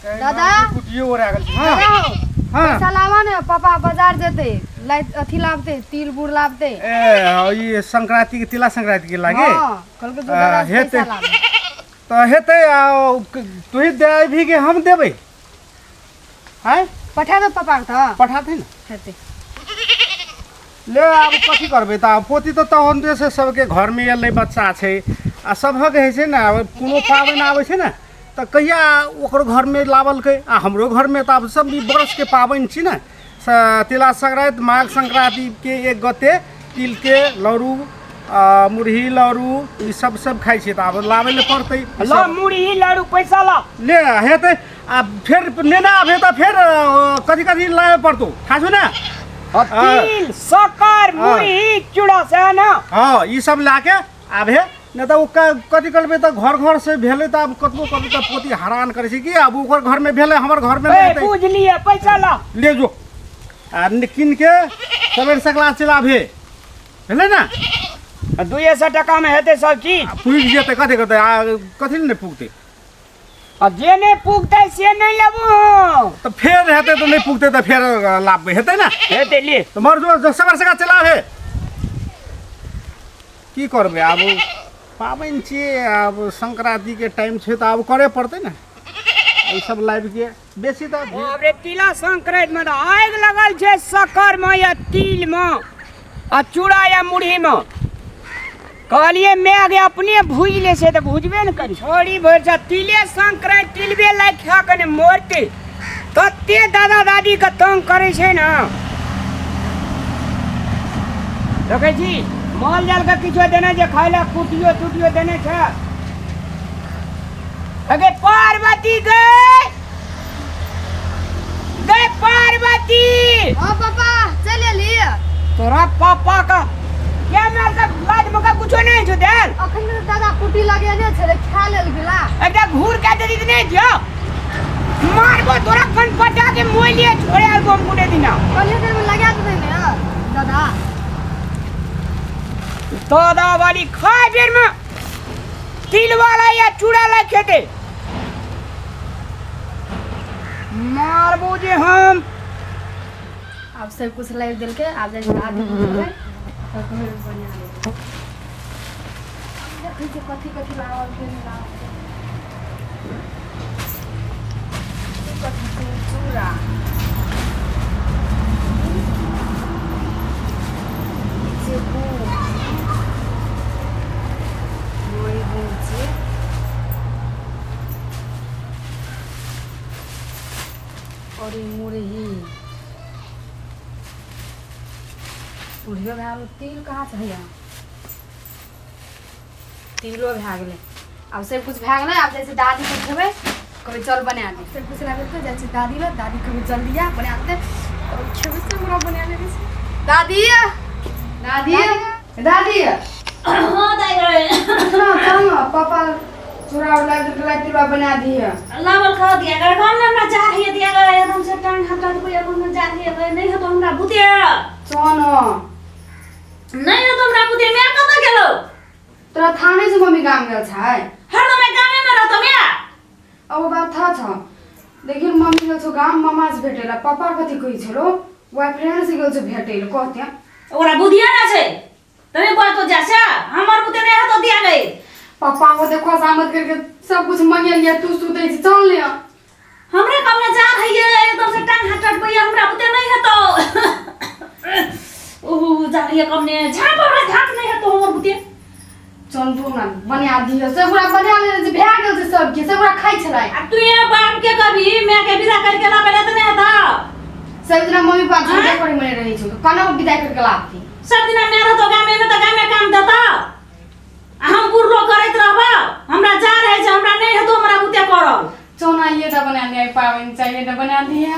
दादा कुटियो ओरा गेल छै। हाँ दादा हौ, हाँ पैसा लावा ने पापा बाजार जेते लाइ अथी लाबते तिल गुड़ लाबते ए ई संक्रांति के तिला संक्रांति के लागे हाँ कहलकै जो दादा से हेतै। पैसा लाबे तऽ हेतै आ तू देबही कि हम देबै आँय पठा दे पापा के तऽ पठाते ने हेतै ले आब कथी करबै तऽ आब पोती तऽ तहन जे छै सबके घरमे एलै बच्चा छै आ सभक होइ छै ने आब कोनो पाबनि आबै छै ने तऽ कहिया ओकर घरमे लाबलकै आ हमरो घरमे तऽ आब सब ई बरसके पाबनि छी ने तिला संक्रान्ति माघ संक्रान्तिके एक गते तिलके लड्डू आ मुरही लड्डू ई सब सब खाइ छियै तऽ आब लाबै लए पड़तै ई ला सब। मुरही लाड़ू पैसा ला ले हेतै आ फेर नेना आबे तऽ फेर कथी कथी लाबे पड़तौ खाइ छौ ने आ तिल शक्कर मुरही चूड़ा से ना हँ ई सब लए के आबे नहि तऽ ओ कथी करबै तऽ घर घर से भेलै तऽ आब कतबो करबै तऽ पोती हरान करै छै कि आब ओकर घरमे भेलै हमर घरमे नहि ए हेतै बुझलिए पैसा ला ले जो आ कीन के सबेर सकला चलि आबे भेलै ने आ 200 टका में हेतै सब चीज आ पुगि जेतै कथी करतै आ कथी लए नहि पुगतै आ जे नहि पुगतै से नहि लेबो हम। तऽ फेर हेतै तऽ नहि पुगतै तऽ फेर लाभबै हेतै ने हेतै ले तऽ मर जो सबेर सकाल चलि आबे की करबै आब पाबनि छियै आब संक्रान्तिके टाइम छै तऽ आब करय पड़तै ने ई सब लाबिके बेसी तऽ बाप रे तिला संक्रांति में तऽ आगि लगल छै शक्कर में या तिल में आ चूड़ा या मुरही में कहलिए माय गे अपने भूजि ले से तऽ भुजबे ने करी छोड़ी भरि से तिले संक्रांति तिलबे लाइ खा कऽ ने मरते तते दादा दादी के तंग करै छै ने देखै छी माल जाल के किछो देने छै खाय लए कुटियो तुटियो देने छै अगे पार्वती गए गए पार्वती हाँ पापा चल एली तोरा पापा का क्या मार का लाज मका कुछो नहीं छो देल अखन तऽ दादा कुटी लगेने छलै खा लेल गेला एकटा घूर के दे दी नहीं दियो मारबो तोरा कन पटा के मोइलिए छोड़े आर बम कुटे दिना कनिए देर में लगा देबै ने दादा दादा वाली खाए बेर में तिल वाला या चूड़ा ला खेते मारबो जे हम आब सब कुछ लाबि देलकै आब जाइ छै आदमी खेबै तऽ कहबै बना लेबै देखै छियै कथी कथी लागल छै नहि लागल छै ई कथी छै चूड़ा ई छै गुड़ हँ, ई गुड़ छै और ई मुरही मुरहियो भए गेल तिल कहाँ छै हैया तिलो भए गेलै आब सब कुछ भए गेलै आब जाइ छै दादीके खेबै कहबै चल बना दे सब कुछ लाबै तऽ जाइ छै दादी लग दादी कहबै जल्दी आ बना दे आओर खेबै से हमरा बना लेबै छै दादी दादी दादी हाँ दाई रे सुनो चल ना पापा चूड़ा उड़ा देलकै तिलवा बना दिए लावल खा दिया कर कौन हमरा जा रही दिया गए एकदम से टांग हटा दे कोई एकदम जा रही है नहीं हो तो हमरा बुते चल नहीं हो तो हमरा बुते मैं कत गेलो तोरा थाह नहि छौ मम्मी गाम गेल छै हरदम मैं गामे में रहतो मैं अब ओ बात थाह छ देखिन मम्मी गेल छौ गाम मामा से भेटै ला पापा कथी कहै छलो बॉयफ्रेंड से गेल छौ भेटै ला कहते ओकरा बुधिया ना छै तमे बोल तो जासे हमर बुते नहीं हो तो दिया गई पापा को देखो सामत करके सब कुछ मंगे लिया तू सुतै छी चल ले हमरा कमरा जा रही है एकदम से टांग हाथ टट हमरा बुते नहीं है तो ओहो जा रही है कमने झाप हमरा झाप नहीं है तो हमर बुते चल तू हमरा बना दियो सब पूरा बना लेने छै भए गेल छै सबके सब पूरा खाइ छलै आ तू ये बाप के कभी मैं के विदा करके ला पहले तो नहीं था सब दिना मम्मी पापा झगड़ा करे मने रहै छौ कना विदाई करके लाबती सब दिना मैं रहतो गामे में तो गामे काम देता आ हम बुढ़ लोग करैत रहबा हमरा जा रहे छै हमरा नहीं हेतो हमरा बुते करल चौना ये तऽ बना लिया पाबनि चाहिए तऽ बना दिया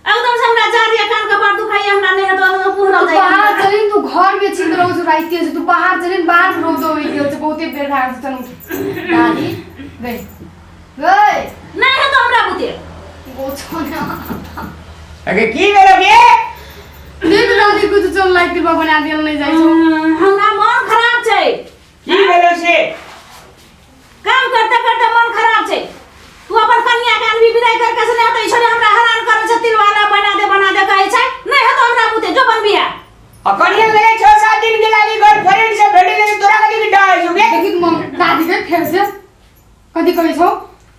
एकदम से हमरा जा रही है कान कपार दुखाइए हमरा नहीं हेतो एकदम पूरा तू जाइए बाहर चलिन तू घर में छिन रहू छौ राइते से तू बाहर चलिन बाहर रौद होई गेल छै बहुते बेर भए गेल छै चल उठ दादी गई गई नहीं हेतो हमरा बुते गो छोना अगे की भेलो गे देख दादी कुछ चल लाइक दिलवा बना दियल नहीं जाइ छौ हमरा मन खराब छै की भेलो से काम करते करते मन खराब छै तू अपन कन्या के आनबी विदाई करके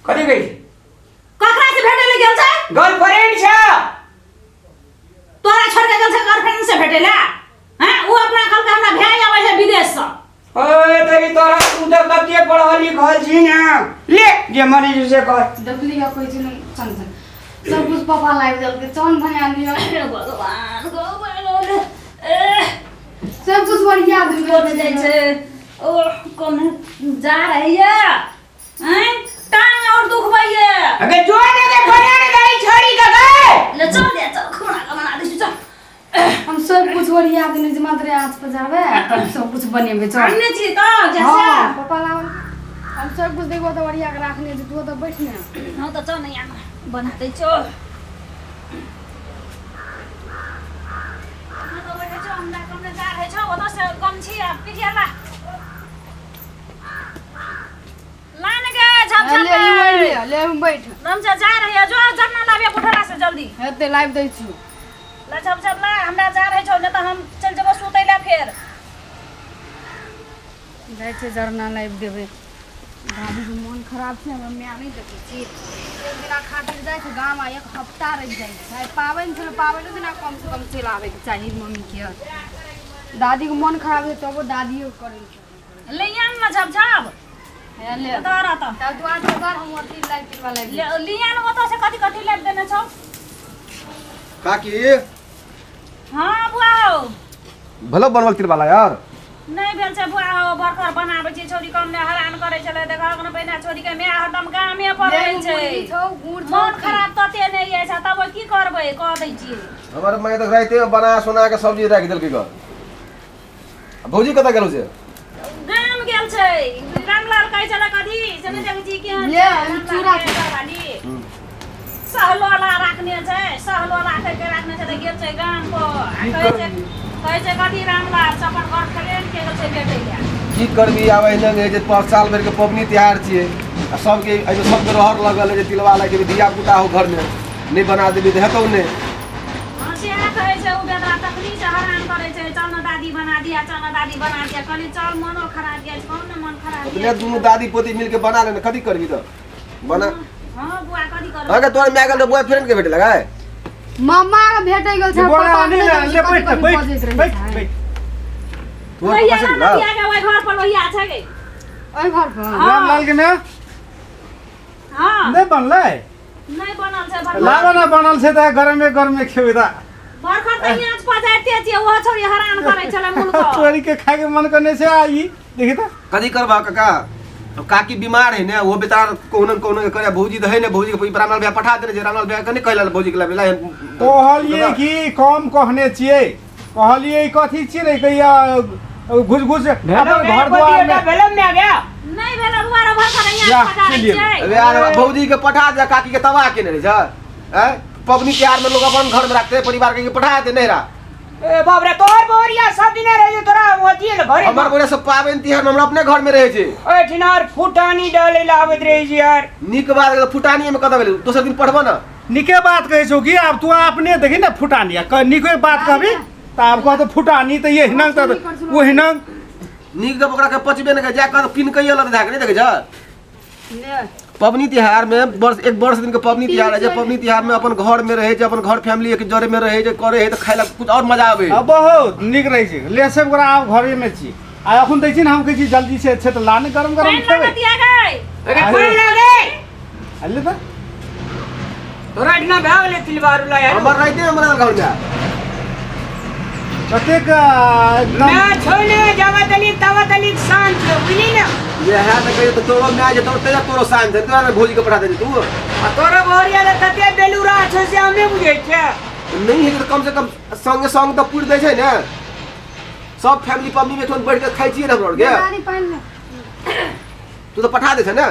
कथी कहै छी? ककरा से भेटै ले गेल छै? गर्लफ्रेंड छै। तोरा छोड़ के गेल छै गर्लफ्रेंड से भेटै ले? हैं, उ अपना कहलकै हमरा भाय आबै छै विदेश से। ओए तरी तोरा तू तऽ कते पढ़ल लिखल छी ने, ले जे मन होइ छै से कर। देखली है कोई चीज सन सन सब कुछ पापा लाइव देलकै, चौन बना लियो। हे भगवान गो भगवान, ए सब कुछ बढ़िया कोन जाइ छै ओ कोन जा रही है? हैं, टांग और दुखबैये। अगे जो ने के बना ने दई छोड़ी के गए। ले चल दे, चल खाना का बना दै छी, चल। हम सब कुछ बढ़िया देने जे मात्र आँच पर जाबे तब सब कुछ बनेबे, चल। आनने छी तऽ जैसे हाँ पापा लावल, हम सब कुछ देखबो तऽ बढ़िया के राखने जे तू तऽ बैठ ने। हाँ तऽ चल ने, यहाँ बना दै छौ। हाँ तऽ बैठे छौ, हमरा कमरे जा रहै छौ ओतऽ से गमछी आ पिठिया ला लान गे झप झप। ले ई ओढ़ ले, ले हम बैठ। गमछा जा रही है, जो जरना लाबे कुठरा से जल्दी। हेते लाइव दै छी। ला झप झप ला, हमरा जा रहै छौ, नहि तऽ हम चलि जेबो सुतै ला फेर। जाइ छै जरना लाइव देबै। दादीके मोन खराब छै, हमर माय नहि देखै छी। एक दिना खातिर जाइ छै गाम आ एक हफ्ता रहि जाइ छै। पाबनि छलै, पाबनिो दिना कमसँ कम चलि आबैके चाही मम्मीके। दादीके मोन खराब छै तबो दादियो करै छै। ले आन न झप झप। हे ले। धर तऽ। तब दुआर पर धर, हम अथी लाइव तिलवा लाइव। ले लियान ओतऽ से कथी कथी लाबि देने छौ? काकी। हाँ बुआ हौ। भलो बनवल तिलवाला यार? नहि भेल छै बुआ हौ, बरखर बनाबै छी। छौरी कम नहि हरान करै छलै। देखहक ने पहिने छौरी के माय हरदम गामे पर रहै छै। छौ गुड़ छौ। मोन खराब तते नहि अछि, तब की करबै, कह दै छियै। हमर माय तऽ राइते में बना सोना के सब्जी राखि देलकै ग। आ भौजी कतऽ गेलौ से? गाम गेल छै। रामलाल कहै छलै कथी से नहि देखै छी केहन ले, छै हम रामलाल चूड़ा के घरवाली। सहलोला राखने छै, सहलोला कहि के राखने छै तऽ गेल छै गाम पर आ कहै छै कथी रामलाल से अपन गर्लफ्रेंड के गेल छै भेटै लए। की करबी, आब एहिना होइ छै। पर साल भरि के पबनी तिहार छियै आ सबके एहिमे सबके रहर लगल है जे तिलवा लागि धिया पुता हो घरमे, नहि बना देबी तऽ हेतौ नहि। हाँ, सएह कहै छै ओ बेदरा, तखनी से हरान करै छै, चल ने दादी बना दिया, चल ने दादी बना दिया। कहली चल, मनो खराब गेल छै, कहू ने मन खराब अपने गेल। दुनू दादी पोती मिलके बना ले ने, कथी करबी तऽ बना। हाँ बुआ, कथी करबै? अहाँके तोहर माय गेल बॉयफ्रेंड के भेटे लगाए? मम्मा के भेटै गेल छै। बोला पापा के नहीं नहि ले। देखै ले छी, कथी बैठ कथी बैठ बजैत रहै बैठ छै। बैठ। तोहर लोहिया पप्पा से ना ना नदिया के ओहि घर पर लोहिया छै गे। ओहि घर पर। हाँ। रामलाल के माय। हाँ। नहि बनलै? नहि बनल छै बरखर। लाबऽ ने, बनल छै तऽ गरमे गरमे खेबै तऽ। बरखर तऽ आँच पजारिते छियै, ओहो छौरी हरान करै छलै मुलको। तोरी के खायके मन करने छै। आ ई देखी तऽ। कथी करबा काका, अब काकी बीमार है ने, वो बेचारा कहुना न कहुना के करे। भौजी तऽ है ने, भौजी के रामलाल भैया पठा देने छै। रामलाल भैया के नहि कहला भौजी के लाबे। कहलियै कि कम कहने छियै, कहलियै कथी छियै रे कहिया घुस घुस अपन घर द्वार में। भेलो माय गया? नहि भेल बुआ रे, बरखर जा, आँच पजारै चलिए। छियै। अरे यार, भौजी के पठा दे, काकी के तबाह केने रहै छै। आँय, पबनी तिहार में लोग अपन घर में रखते, परिवार के पठा दे नहीं रहा। ए बाप रे, तोहर बोरिया सब दिना रहे छै तोरा अथी ने घरे। हमर बोले सब पाबनि तिहार में हमरा अपने घर में रहै छै। ओहिठिना आर फुटानी डाले ला आबैत रहै छै यार। नीक बात है, फुटानी में कतऽ भेलै? दोसर दिन पढ़बऽ ने। नीके बात कहै छौ कि आब तू अपने देखी ने फुटानी आ नीके बात कहबी तऽ आब कहतो फुटानी तऽ ये हिनंग तऽ ओ हिनंग। नीक गप ओकरा के पचबे नहि करे, जा कऽ पिन कहियो लऽ धए के नहि देखै छ? ले। पबनी तिहार में वर्ष एक वर्ष दिन के पबनी तिहार है छै। पबनी तिहार में अपन घर में रहे छै, अपन घर फैमिली एक जरे में रहे छै, करे है तऽ खाय ला कुछ और मजा आबै। आ बहुत नीक रहै छै। ले सब गोरा आब घरे में छी आ अखन दै छी ने, हम कहै छी जल्दी से छै तऽ ला ने, गरम गरम पानि खेबै। लागत या गै? अरे अरे। पानि लागे। आ ले तऽ। तोरा एहिठिना भए गेलै तिलवारू ला यार? हमर राइते में हमरा घर में कतेक एकदम मैं छोड़ने जावा तली तवा तली शांत छौ, बुझली ने। ये है तऽ कहियो तऽ तोरो माय जे तोर तेरा तोरो शान छै, तोरा ने भौजी के पठा देने तू। आ तोरा बोरिया ले तते बेलूरा छौ से हम नहि बुझै छियै। नहीं है तऽ कम से कम संगे संग तऽ पुरि दै छै ने। सब फैमिली पबनी में एकठाम बैठ के खाइ छियै ने हमरा आरके। दादी पानि ले। तू तऽ पठा दै छै ने।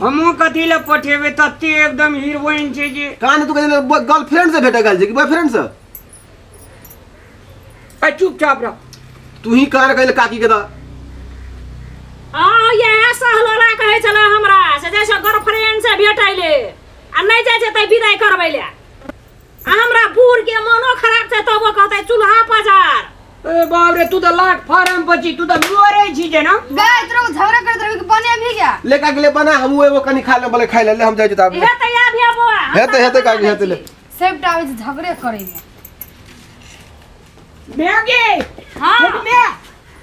हमहूँ कथी लए पठेबै, तते एकदम हीरोइन छै जे। कान तू कहै गर्लफ्रेंड से भेटे गेल छै कि बॉयफ्रेंड से? आ चुपचाप रह। तू ही कान कहले काकी के तऽ। हाँ, इएह सहलोला कहै छलै हमरा से जाइ छै गर्लफ्रेंड से भेटै ले आ नहि जाइ छै तऽ विदाई करबै ले। आ हमरा बूढ़ के मनो खराब छै, तबो कहतै चूल्हा पजार। ए बाप रे, तू तऽ लाट फारम पर छी, तू तऽ मरै छी जेना। गए तोरा को झगड़ा करत रहे कि बने भी गया। ले काकी ले बना, हमहूँ एगो कनि खा ले, बोले खाइ ले, ले हम जाइ छी तऽ। हेतै आब हे बौआ, हम हेतै तऽ हेतै बना काकी दै हेतै ले। छी। सबटा आबै छै झगड़े करे में। मैगे। हाँ। मैं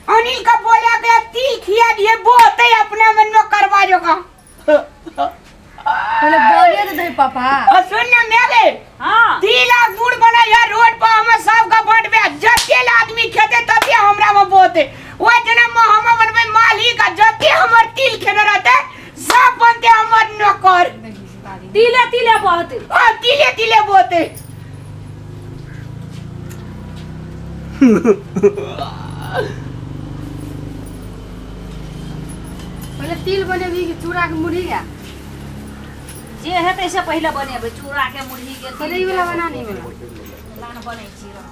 अनिल का बोला गया तिल खिया दिए बोते अपना मन में करवा जोगा। पहले बोलिए तो दे पापा। और सुन ना मैगे। हाँ। तिल आ गुड़ बना यार रोड पर हम सब का बांटबे, जते आदमी खेते तते हमरा में बोते। ओ जना म हम बनबे मालिक, आ जते हमर तिल खेने रहते सब बनते हमर नौकर। तिले तिले बहतै। आ तिले तिले बोते। पहले तिल बनेबी कि चूड़ा के मुरही गया? जे हेतै से पहिले बनेबै, चूड़ा के मुरही के। पहले ई वाला बना नहीं वाला। लान बनै छी रह।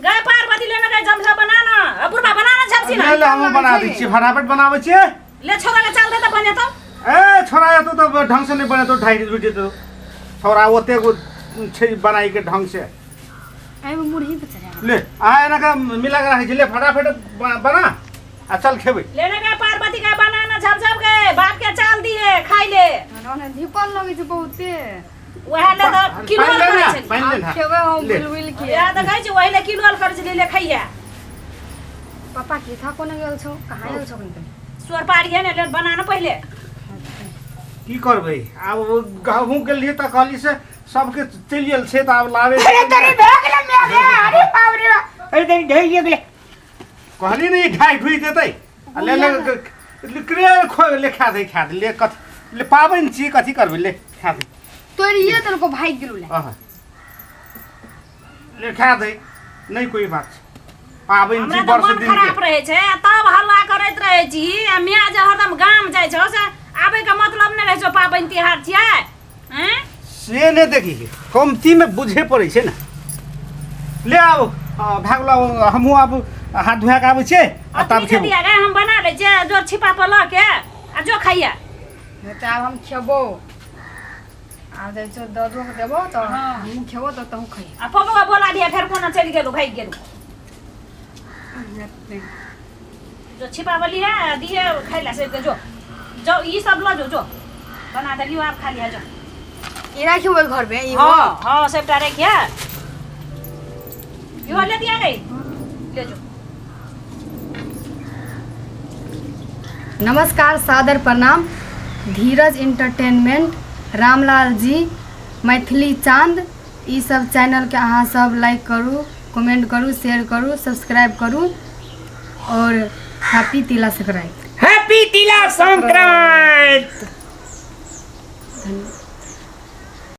गाय पार्वती लेने गए जमझा बना ना, आ बुढ़बा बना ना झपसी ना। ले ले हमहूँ बना दै छियै, फटाफट बनाबै छियै। ले छोरा के चाल दे तऽ बनेतौ। ए छोरा एतौ तऽ ढंग से नहि बनेतौ, ढाइ रुटि जेतौ। छोरा ओतेक छै बनाइके ढंग से। एहिमे मुरही पे चढ़ा। ले आ एना के मिला के राखै छी, ले फटाफट बना आ चल खेबै। लेने गए पार्वती के बना ना झप के, बाप के चाल दिए खाइ ले। ओने धीपल लगै छै बहुते। वएह ले तऽ किलो पानि ले करै ने, छै। पानि ले आब ने। खेबै हम ले। बुल बुल के। वएह तऽ कहै छी, वही ले किलो करै छै, ले खइहे। पापा के था कोने गेल छौ, कहाँ गेल छौ कनी? सोर पारिहे ने, ले बना ना पहिले। की करबै आब, गहूँ गेलियै तऽ कहली से सबके चलि गेल छै तऽ आब लाबे। अरे तेरी भए गेलै मैगे, अरे बाप रे बाप, अरे तेरी ढहि गेलै। कहली ने ई ढाइ ढुइ देतै आ ले ले ले खो ले, खा दे खा दे ले, कथी ले पाबनि छी, कथी करबै, ले खा दे। तोरिए देलको, भागि गेलौ ले। अहाँ ले खा दे, नहि कोई बात छै, पाबनि हमरा छी तऽ वर्ष मन दिन खराब के। रहै छै आ तब हल्ला करैत रहै छी, आ माय जे हरदम गाम जाइ छौ से आबैके मतलब नहि रहै छौ, पाबनि तिहार छियै आँय? से नहि देखी, कमतीमे बुझे पड़ै छै ने। ले आब भए गेलो, हमहूँ आब हाथ धुआ के आबै छियै आ तब अथी खेबो। दिया गे, हम बना लै छियै, जो छिपा पर लऽ के आ जो खाइया। तऽ आब हम खेबो, आब जाइ छौ ददो के देबो तऽ हमहूँ खेबो तऽ तहूँ खइहे। आ पप्पा बोला दिया, फेर कोना चलि गेलू, भागि गेलू। जो छिपा पर लिया आ दिए खाइ ला सबके, जो जो ई सब लऽ जो, जो बना देलियो, आब खा लिया जो। ई राखी ओहि घरमे ई? हाँ हाँ, सबटा राखिया, इहो ले दिया गई, ले जो। नमस्कार, सादर प्रणाम। धीरज इंटरटेनमेंट, रामलाल जी, मैथिली चाँद, ई सब चैनलके अहाँ सब लाइक करू, कमेंट करू, शेयर करू, सब्सक्राइब करू और हैप्पी तिला संक्रांति। हैप्पी तिला संक्रांति। धन्यवाद।